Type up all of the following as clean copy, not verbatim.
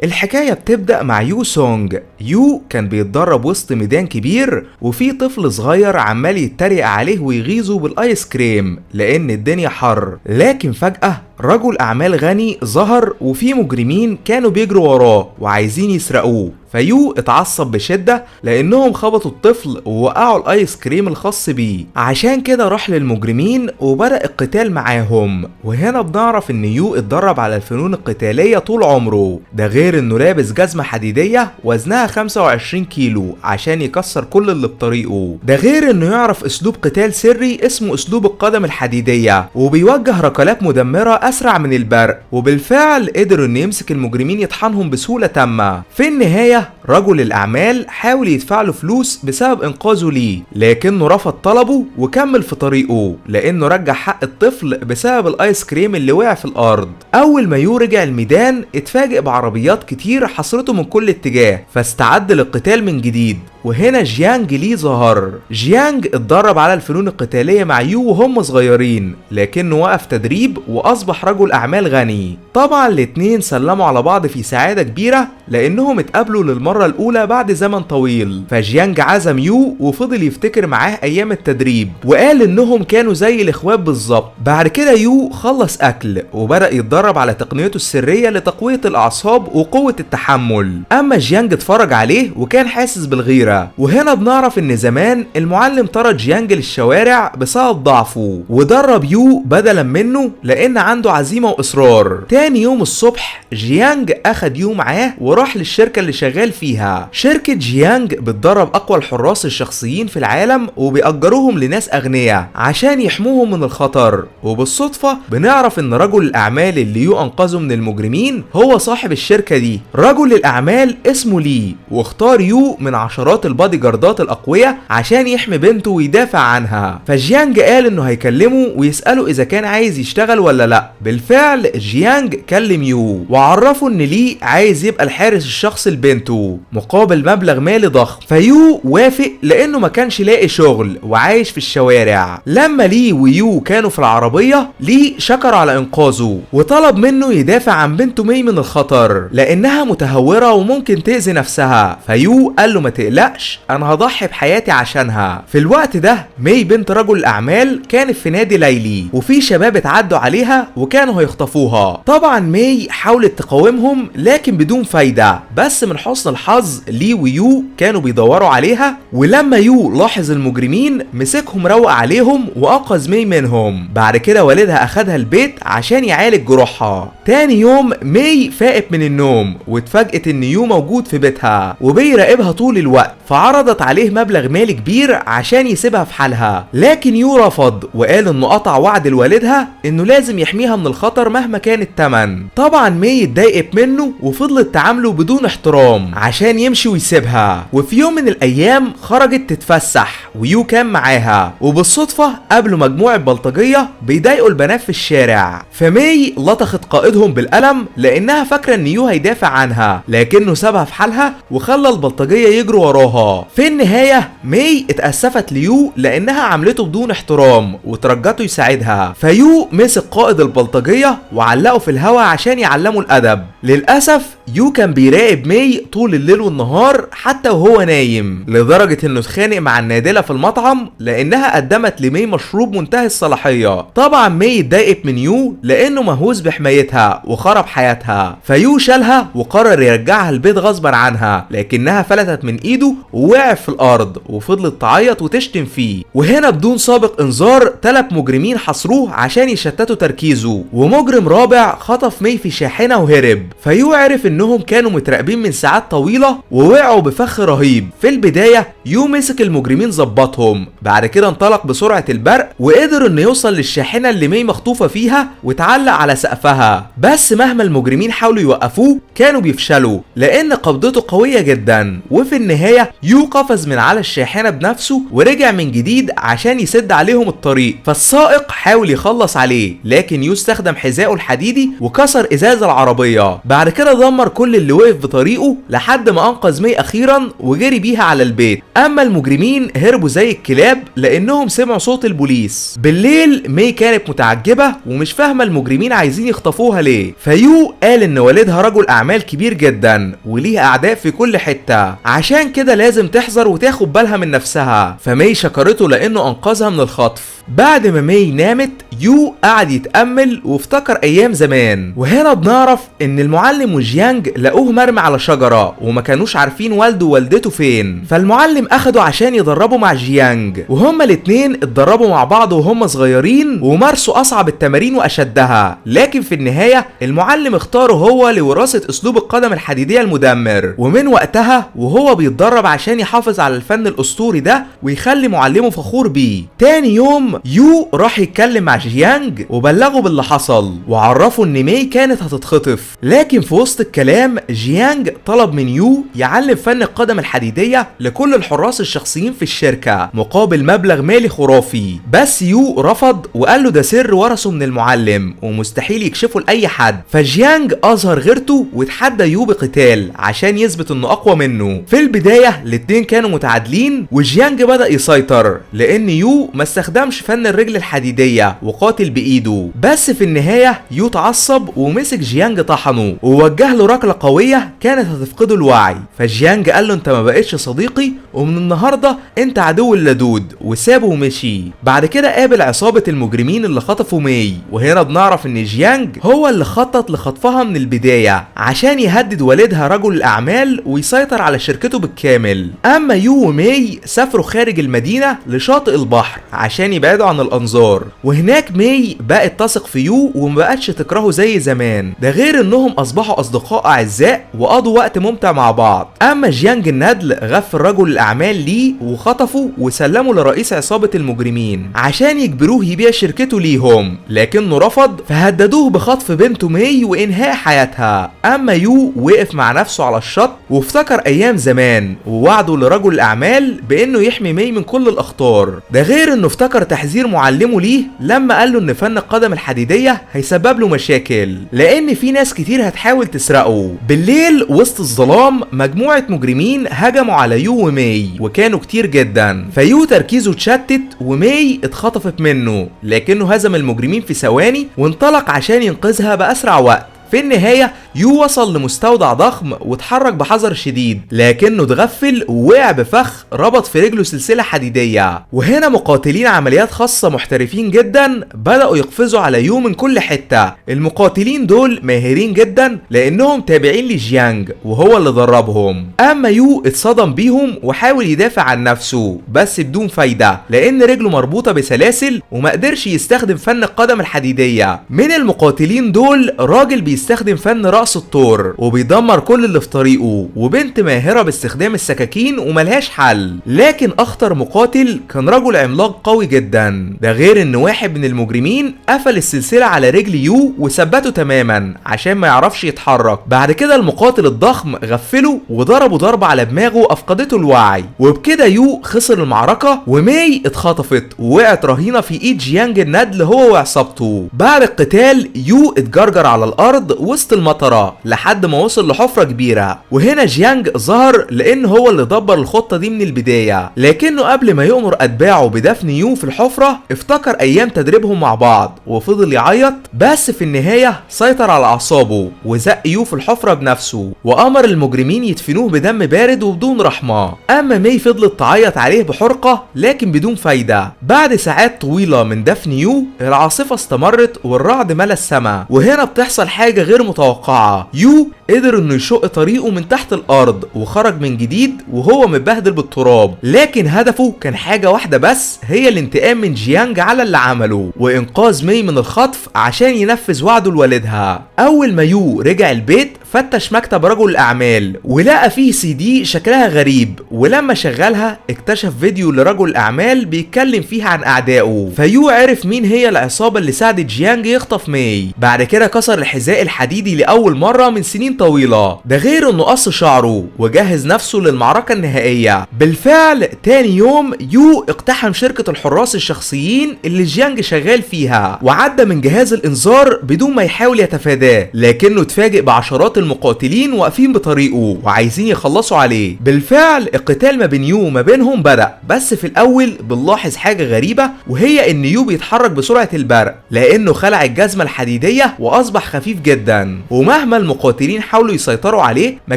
الحكاية بتبدأ مع يو سونج. يو كان بيتدرب وسط ميدان كبير، وفي طفل صغير عمال يتريق عليه ويغيظه بالايس كريم لان الدنيا حر. لكن فجأة رجل اعمال غني ظهر، وفي مجرمين كانوا بيجروا وراه وعايزين يسرقوه. فيو اتعصب بشدة لانهم خبطوا الطفل ووقعوا الايس كريم الخاص بيه، عشان كده راح للمجرمين وبدأ القتال معاهم. وهنا بنعرف ان يو اتدرب على الفنون القتالية طول عمره، ده غير انه لابس جزمة حديدية وزنها 25 كيلو عشان يكسر كل اللي بطريقه، ده غير انه يعرف اسلوب قتال سري اسمه اسلوب القدم الحديدية، وبيوجه ركلات مدمرة اسرع من البرق. وبالفعل قدر انه يمسك المجرمين يطحنهم بسهولة تامة. في النهاية رجل الأعمال حاول يدفع له فلوس بسبب إنقاذه ليه، لكنه رفض طلبه وكمل في طريقه لأنه رجع حق الطفل بسبب الآيس كريم اللي وقع في الأرض. أول ما يو رجع الميدان اتفاجئ بعربيات كتير حصرته من كل اتجاه، فاستعد للقتال من جديد. وهنا جيانج لي ظهر. جيانج اتدرب على الفنون القتالية مع يو وهم صغيرين، لكنه وقف تدريب وأصبح رجل أعمال غني. طبعا الاتنين سلموا على بعض في سعادة كبيرة لأنهم اتقابلوا للمرة الأولى بعد زمن طويل. فجيانج عزم يو وفضل يفتكر معاه أيام التدريب، وقال إنهم كانوا زي الإخوات بالظبط. بعد كده يو خلص أكل وبدأ يتدرب على تقنيته السرية لتقوية الأعصاب وقوة التحمل. أما جيانج اتفرج عليه وكان حاسس بالغيرة. وهنا بنعرف ان زمان المعلم طرد جيانج للشوارع بسبب ضعفه، ودرب يو بدلا منه لان عنده عزيمة واصرار. تاني يوم الصبح جيانج اخد يو معاه وراح للشركة اللي شغال فيها. شركة جيانج بتدرب اقوى الحراس الشخصيين في العالم وبيأجروهم لناس اغنياء عشان يحموهم من الخطر. وبالصدفة بنعرف ان رجل الاعمال اللي يو انقذه من المجرمين هو صاحب الشركة دي. رجل الاعمال اسمه لي، واختار يو من عشرات البادي جاردات الاقوياء عشان يحمي بنته ويدافع عنها. فجيانج قال انه هيكلمه ويسأله اذا كان عايز يشتغل ولا لا. بالفعل جيانج كلم يو وعرفه ان لي عايز يبقى الحارس الشخصي لبنته مقابل مبلغ مالي ضخم. فيو وافق لانه ما كانش لاقي شغل وعايش في الشوارع. لما لي ويو كانوا في العربية، لي شكر على انقاذه وطلب منه يدافع عن بنته مي من الخطر لانها متهورة وممكن تأذي نفسها. فيو قال له ما تقلقش، انا هضحي بحياتي عشانها. في الوقت ده مي بنت رجل الاعمال كانت في نادي ليلي، وفي شباب اتعدوا عليها وكانوا هيخطفوها. طبعا مي حاولت تقاومهم لكن بدون فايدة، بس من حسن الحظ لي ويو كانوا بيدوروا عليها، ولما يو لاحظ المجرمين مسكهم روق عليهم وانقذ مي منهم. بعد كده والدها اخدها البيت عشان يعالج جروحها. تاني يوم مي فاقت من النوم واتفاجئت ان يو موجود في بيتها وبيراقبها طول الوقت، فعرضت عليه مبلغ مالي كبير عشان يسيبها في حالها، لكن يو رفض وقال انه قطع وعد لوالدها انه لازم يحميها من الخطر مهما كان الثمن. طبعا مي اتضايقت منه وفضلت تعامله بدون احترام عشان يمشي ويسيبها. وفي يوم من الايام خرجت تتفسح ويو كان معاها، وبالصدفة قابلوا مجموعة بلطجية بيضايقوا البنات في الشارع. فمي لطخت قائدهم بالقلم لانها فاكرة ان يو هيدافع عنها، لكنه سابها في حالها وخلى البلطجية يجروا وراها. في النهاية مي اتأسفت ليو لانها عملته بدون احترام وترجته يساعدها. فيو مسك قائد البلطجية وعلقه في الهوا عشان يعلمه الادب. للاسف يو كان بيراقب مي طول الليل والنهار حتى وهو نايم، لدرجة انه اتخانق مع النادلة في المطعم لانها قدمت لمي مشروب منتهي الصلاحية. طبعا مي اتضايقت من يو لانه مهووس بحمايتها وخرب حياتها. فيو شالها وقرر يرجعها البيت غصبا عنها، لكنها فلتت من ايده ووقع في الارض وفضلت تعيط وتشتم فيه. وهنا بدون سابق انذار 3 مجرمين حصروه عشان يشتتوا تركيزه، ومجرم رابع خطف مي في شاحنة وهرب. فيو عرف انهم كانوا متراقبين من ساعات طويلة ووقعوا بفخ رهيب. في البداية يو مسك المجرمين ظبطهم، بعد كده انطلق بسرعة البرق وقدر انه يوصل للشاحنة اللي مي مخطوفة فيها واتعلق على سقفها. بس مهما المجرمين حاولوا يوقفوه كانوا بيفشلوا لان قبضته قوية جدا. وفي النهاية يو قفز من على الشاحنة بنفسه ورجع من جديد عشان يسد عليهم الطريق. فالسائق حاول يخلص عليه، لكن يو استخدم حذائه الحديدي وكسر ازاز العربية. بعد كده دمر ودمر كل اللي وقف بطريقة لحد ما انقذ مي اخيرا وجري بيها على البيت. اما المجرمين هربوا زي الكلاب لانهم سمعوا صوت البوليس. بالليل مي كانت متعجبه ومش فاهمه المجرمين عايزين يخطفوها ليه، فيو قال ان والدها رجل اعمال كبير جدا وليه اعداء في كل حتة، عشان كده لازم تحذر وتاخد بالها من نفسها. فمي شكرته لانه انقذها من الخطف. بعد ما مي نامت يو قعد يتأمل وافتكر ايام زمان، وهنا بنعرف ان المعلم وجيانج لقوه مرمي على شجرة وما كانوش عارفين والده ووالدته فين، فالمعلم اخده عشان يدربه مع جيانج، وهما الاتنين اتدربوا مع بعض وهم صغيرين ومارسوا اصعب التمارين واشدها، لكن في النهاية المعلم اختاره هو لوراثة اسلوب القدم الحديدية المدمر، ومن وقتها وهو بيتدرب عشان يحافظ على الفن الاسطوري ده ويخلي معلمه فخور بيه. تاني يوم يو راح يتكلم مع جيانج وبلغه باللي حصل وعرفه ان مي كانت هتتخطف، لكن في وسط الكلام جيانج طلب من يو يعلم فن القدم الحديدية لكل الحراس الشخصيين في الشركة مقابل مبلغ مالي خرافي، بس يو رفض وقال له ده سر ورثه من المعلم ومستحيل يكشفه لأي حد. فجيانج أظهر غيرته واتحدى يو بقتال عشان يثبت انه اقوى منه. في البداية الاتنين كانوا متعادلين وجيانج بدأ يسيطر لان يو ما استخدمش فن الرجل الحديدية وقاتل بايده، بس في النهاية يو اتعصب ومسك جيانج طحنه ووجه له ركلة قوية كانت هتفقده الوعي. فجيانج قال له انت ما بقتش صديقي ومن النهارده انت عدو اللدود، وسابه ومشي. بعد كده قابل عصابة المجرمين اللي خطفوا مي، وهنا بنعرف ان جيانج هو اللي خطط لخطفها من البداية عشان يهدد والدها رجل الاعمال ويسيطر على شركته بالكامل. اما يو ومي سافروا خارج المدينة لشاطئ البحر عشان يبعدوا عن الانظار، وهناك مي بقت تثق في يو ومبقتش تكرهه زي زمان، ده غير انهم اصبحوا اصدقاء اعزاء وقضوا وقت ممتع مع بعض. اما جيانج الندل غفل رجل الاعمال ليه وخطفه وسلمه لرئيس عصابة المجرمين عشان يجبروه يبيع شركته ليهم، لكنه رفض فهددوه بخطف بنته مي وانهاء حياتها. اما يو وقف مع نفسه على الشط وافتكر ايام زمان ووعده لرجل الاعمال بانه يحمي مي من كل الاخطار، ده غير انه افتكر تحذير معلمه ليه لما قال له ان فن القدم الحديدية هيسبب له مشاكل لان في ناس كتير هتحاول تسرقه. بالليل وسط الظلام مجموعة مجرمين هجموا على يو ومي وكانوا كتير جدا، فيو تركيزه اتشتت ومي اتخطفت منه، لكنه هزم المجرمين في ثواني وانطلق عشان ينقذها بأسرع وقت. في النهاية يو وصل لمستودع ضخم واتحرك بحذر شديد، لكنه اتغفل ووقع بفخ ربط في رجله سلسلة حديدية، وهنا مقاتلين عمليات خاصة محترفين جدا بدأوا يقفزوا على يو من كل حتة. المقاتلين دول ماهرين جدا لانهم تابعين لجيانج وهو اللي دربهم. اما يو اتصدم بيهم وحاول يدافع عن نفسه بس بدون فايدة لان رجله مربوطة بسلاسل وما قدرش يستخدم فن القدم الحديدية. من المقاتلين دول راجل بيستخدم فن رأس الثور وبيدمر كل اللي في طريقه، وبنت ماهرة باستخدام السكاكين وملهاش حل. لكن اخطر مقاتل كان رجل عملاق قوي جدا، ده غير ان واحد من المجرمين قفل السلسلة على رجل يو وثبته تماما عشان ما يعرفش يتحرك. بعد كده المقاتل الضخم غفلة وضربه ضربة على دماغه افقدته الوعي، وبكده يو خسر المعركة وماي اتخطفت ووقعت رهينة في ايد جيانج الندل هو وعصابته. بعد القتال يو اتجرجر على الارض وسط المطرة لحد ما وصل لحفرة كبيرة، وهنا جيانج ظهر لان هو اللي دبر الخطة دي من البداية، لكنه قبل ما يؤمر اتباعه بدفن يو في الحفرة افتكر ايام تدريبهم مع بعض وفضل يعيط، بس في النهاية سيطر على اعصابه وزق يو في الحفرة بنفسه وامر المجرمين يدفنوه بدم بارد وبدون رحمة. اما مي فضلت تعيط عليه بحرقة لكن بدون فايدة. بعد ساعات طويلة من دفن يو العاصفة استمرت والرعد ملا السماء، وهنا بتحصل حاجة غير متوقعة. يو قدر انه يشق طريقه من تحت الارض وخرج من جديد وهو متبهدل بالتراب، لكن هدفه كان حاجة واحدة بس، هي الانتقام من جيانج على اللي عمله وانقاذ مي من الخطف عشان ينفذ وعده لوالدها. اول ما يو رجع البيت فتش مكتب رجل الاعمال ولقى فيه سي دي شكلها غريب، ولما شغلها اكتشف فيديو لرجل الاعمال بيتكلم فيها عن اعدائه، فيو عرف مين هي العصابة اللي ساعدت جيانج يخطف مي. بعد كده كسر الحذاء الحديدي لاول مرة من سنين طويلة، ده غير انه قص شعره وجهز نفسه للمعركة النهائية. بالفعل تاني يوم يو اقتحم شركة الحراس الشخصيين اللي جيانج شغال فيها وعدى من جهاز الانذار بدون ما يحاول يتفاداه، لكنه اتفاجئ بعشرات عشرات المقاتلين واقفين بطريقة وعايزين يخلصوا عليه. بالفعل القتال ما بين يو وما بينهم بدأ، بس في الاول بنلاحظ حاجة غريبة، وهي ان يو بيتحرك بسرعة البرق لانه خلع الجزمة الحديدية واصبح خفيف جدا، ومهما المقاتلين حاولوا يسيطروا عليه ما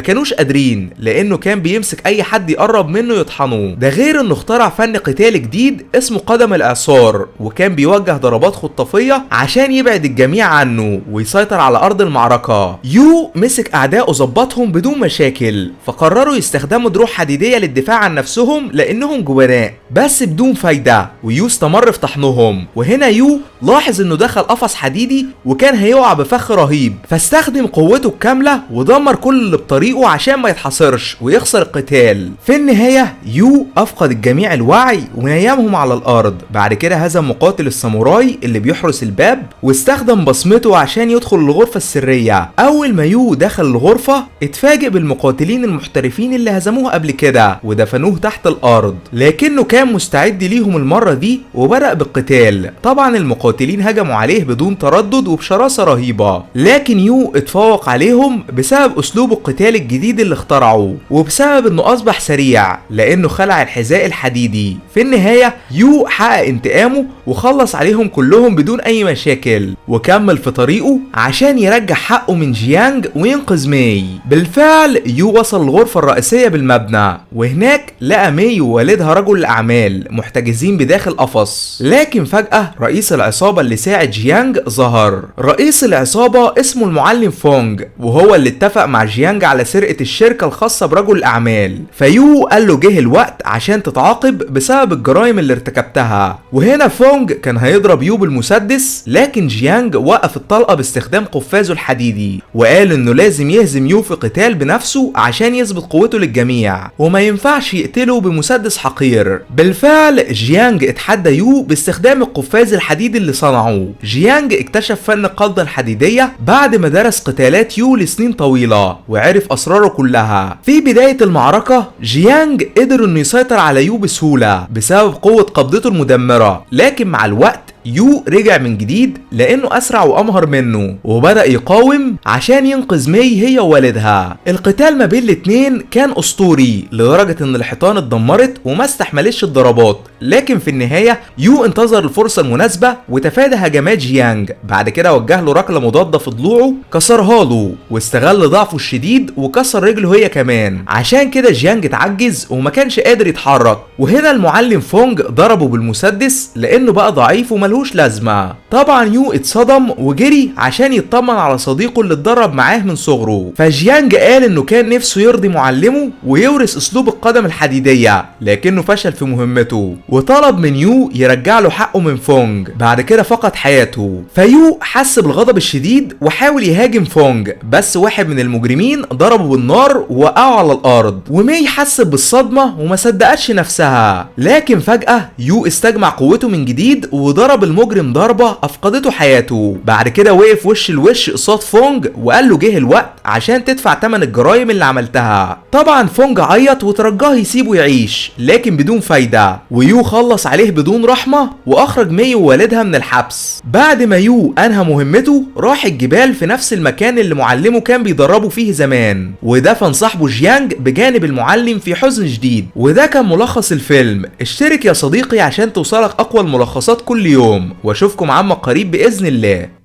كانوش قادرين لانه كان بيمسك اي حد يقرب منه يطحنه. ده غير انه اخترع فن قتال جديد اسمه قدم الاعصار، وكان بيوجه ضربات خطافية عشان يبعد الجميع عنه ويسيطر على ارض المعركة. يو مسك اعدائه ظبطهم بدون مشاكل، فقرروا يستخدموا دروع حديدية للدفاع عن نفسهم لانهم جبناء، بس بدون فايدة، ويو استمر في طحنهم. وهنا يو لاحظ انه دخل قفص حديدي وكان هيقع بفخ رهيب، فاستخدم قوته الكاملة ودمر كل اللي بطريقة عشان ما يتحاصرش ويخسر القتال. في النهاية يو افقد الجميع الوعي ونيمهم على الارض. بعد كده هزم مقاتل الساموراي اللي بيحرس الباب واستخدم بصمته عشان يدخل الغرفة السرية. اول ما يو دخل الغرفة اتفاجئ بالمقاتلين المحترفين اللي هزموه قبل كده ودفنوه تحت الارض، لكنه كان مستعد ليهم المرة دي وبدأ بالقتال. طبعا المقاتلين هجموا عليه بدون تردد وبشراسة رهيبة، لكن يو اتفوق عليهم بسبب اسلوب القتال الجديد اللي اخترعه، وبسبب انه اصبح سريع لانه خلع الحذاء الحديدي. في النهاية يو حقق انتقامه وخلص عليهم كلهم بدون اي مشاكل، وكمل في طريقه عشان يرجع حقه من جيانج وينقذ ماي. بالفعل يو وصل الغرفة الرئيسية بالمبنى، وهناك لقى ماي ووالدها رجل الاعمال محتجزين بداخل قفص، لكن فجأة رئيس العصابة اللي ساعد جيانج ظهر. رئيس العصابة اسمه المعلم فونج، وهو اللي اتفق مع جيانج على سرقة الشركة الخاصة برجل الأعمال. فيو قال له جه الوقت عشان تتعاقب بسبب الجرائم اللي ارتكبتها. وهنا فونج كان هيضرب يو بالمسدس، لكن جيانج وقف الطلقة باستخدام قفازه الحديدي، وقال انه لازم يهزم يو في قتال بنفسه عشان يثبت قوته للجميع، وما ينفعش يقتله بمسدس حقير. بالفعل جيانج اتحدى يو باستخدام القفاز الحديدي اللي صنعه. جيانج اكتشف فن القبضة الحديدية بعد ما درس قتالات يو لسنين طويلة وعرف اسراره كلها. في بداية المعركة جيانج قدر انه يسيطر على يو بسهولة بسبب قوة قبضته المدمرة، لكن مع الوقت يو رجع من جديد لانه اسرع وامهر منه، وبدأ يقاوم عشان ينقذ ماي هي ووالدها. القتال ما بين الاتنين كان اسطوري لدرجة ان الحيطان اتدمرت وما استحملتش الضربات، لكن في النهاية يو انتظر الفرصة المناسبة وتفادى هجمات جيانج. بعد كده وجه له ركلة مضادة في ضلوعه كسرها له، واستغل ضعفه الشديد وكسر رجله هي كمان. عشان كده جيانج اتعجز وما كانش قادر يتحرك، وهنا المعلم فونج ضربه بالمسدس لانه بقى ضعيف وملهوش لازمة. طبعا يو اتصدم وجري عشان يطمن على صديقه اللي اتدرب معاه من صغره. فجيانج قال انه كان نفسه يرضي معلمه ويورث اسلوب القدم الحديدية، لكنه فشل في مهمته، وطلب من يو يرجع له حقه من فونج. بعد كده فقد حياته. فيو حس بالغضب الشديد وحاول يهاجم فونج، بس واحد من المجرمين ضربه بالنار ووقعه على الارض، وماي حست بالصدمة وما صدقتش نفسها. لكن فجأة يو استجمع قوته من جديد وضرب المجرم ضربة افقدته حياته. بعد كده وقف وش الوش قصاد فونج وقال له جه الوقت عشان تدفع ثمن الجرايم اللي عملتها. طبعا فونج عيط وترجاه يسيبه يعيش، لكن بدون فايدة، ويو خلص عليه بدون رحمة واخرج ماي ووالدها من الحبس. بعد ما يو انهى مهمته راح الجبال في نفس المكان اللي معلمه كان بيدربه فيه زمان، ودفن صاحبه جيانج بجانب المعلم في حزن شديد. وده كان ملخص الفيلم. اشترك يا صديقي عشان توصلك اقوى الملخصات كل يوم، واشوفكم عما قريب باذن الله.